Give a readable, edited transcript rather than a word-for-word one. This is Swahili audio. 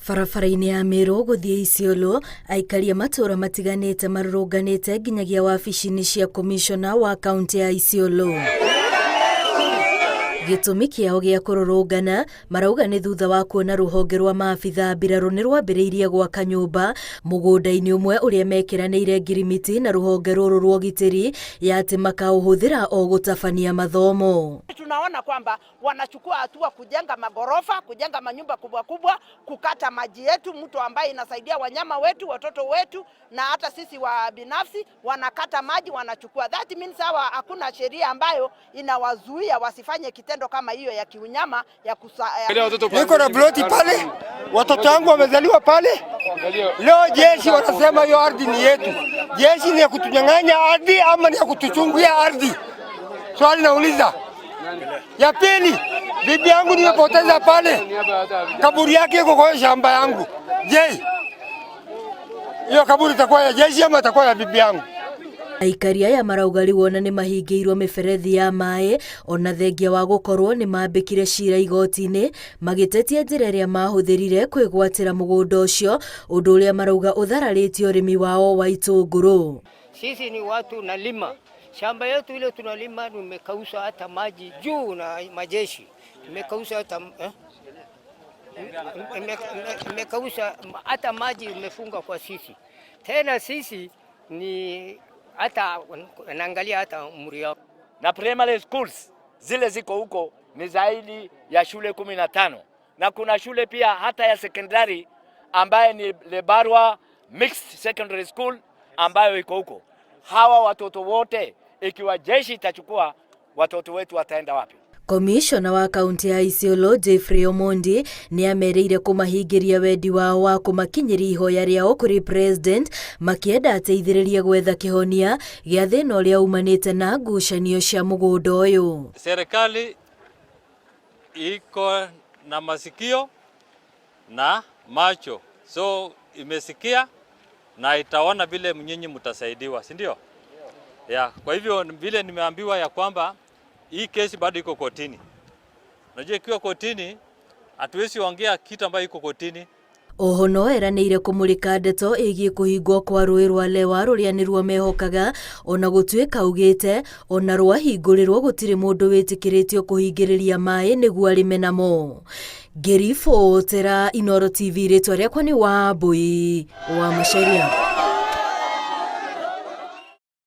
Barabara-inĩ ya Meru gũthiĩ Isiolo, aikari a matũũra matiganĩte marũrũnganĩte nginyagia wabici-inĩ cia komishona wa kaunti ya Isiolo. Gĩtũmi kĩao gĩa kũrũrũngana marauga nĩ thutha wa kuona rũhonge rwa maabitha mbirarũ nĩ rwambĩrĩirie gwaka nyũmba mũgũnda-inĩ ũmwe ũrĩa mekĩranĩire ngirimiti na rũhonge rũrũ rwa ũgitĩri ya atĩ makaũhũthĩra o gũtabania mathomo. Tunaona kwamba wanachukua hatua kujenga magorofa, kujenga manyumba kubwa kubwa, kukata maji yetu, mto ambaye inasaidia wanyama wetu, watoto wetu na hata sisi wa binafsi, wanakata maji wanachukua. That means hawa hakuna sheria ambayo inawazuia wasifanye kitendo kama hiyo ya kiunyama ya kusa, ya... Niko na ploti pale, watoto wangu wamezaliwa pale. Leo jeshi wanasema hiyo ardhi ni yetu. Jeshi ni ya kutunyang'anya ardhi ama ni ya kutuchunguia ardhi? Swali nauliza. Ya pili, bibi yangu nimepoteza pale, kaburi yake iko kwa shamba yangu. Je, hiyo kaburi itakuwa ya jeshi ama itakuwa ya bibi yangu? Aikari aya marauga rĩu ona nĩ mahingĩirwo mĩberethi ya maĩ ona thengia wa gũkorwo nĩ mambĩkire cira igoti-inĩ magĩtetia njĩra ĩrĩa mahũthĩrire kwĩgwatĩra mũgũnda ũcio, ũndũ ũrĩa marauga ũthararĩtie ũrĩmi wao wa itũngũrũ. Sisi ni watu nalima shamba yetu ile tunalima, tumekausha hata maji juu na majeshi imekausha hata eh? Imekausha hata maji imefunga kwa sisi. Tena sisi ni hata naangalia hata umri yao. Na primary schools zile ziko huko ni zaidi ya shule 15 na kuna shule pia hata ya secondary ambaye ni Lebarwa Mixed Secondary School ambayo iko huko. Hawa watoto wote ikiwa jeshi itachukua watoto wetu wataenda wapi? Komishona wa kaunti ya Isiolo Jeffrey Omondi nĩ amerĩire kũmahingĩria wendi wao wa kũmakinyĩria ihoya rĩao kũrĩ president makĩenda ateithĩrĩrie gwetha kĩhonia gĩa thĩna ũrĩa umanĩte na ngucanio cia mũgũnda ũyũ. Serikali iko na masikio na macho, so imesikia na itaona vile nyinyi mtasaidiwa, si ndio? Ya, kwa hivyo vile nimeambiwa ya kwamba hii kesi bado iko kotini. Unajua ikiwa kotini hatuwezi ongea kitu ambayo iko kotini. Oho no eranĩire kũmũrĩka ndeto ĩgiĩ kũhingwo kwa rũĩ rwa Lewa rũrĩa nĩruo mehokaga ona gũtuĩka augĩte ona rwahingũrĩrwo gũtirĩ mũndũ wĩtĩkĩrĩtio kũhingĩrĩria maĩ nĩguo arĩme namo. Ngĩribotera Inooro TV, rĩtwa rĩakwa nĩ Wambui wa Macharia.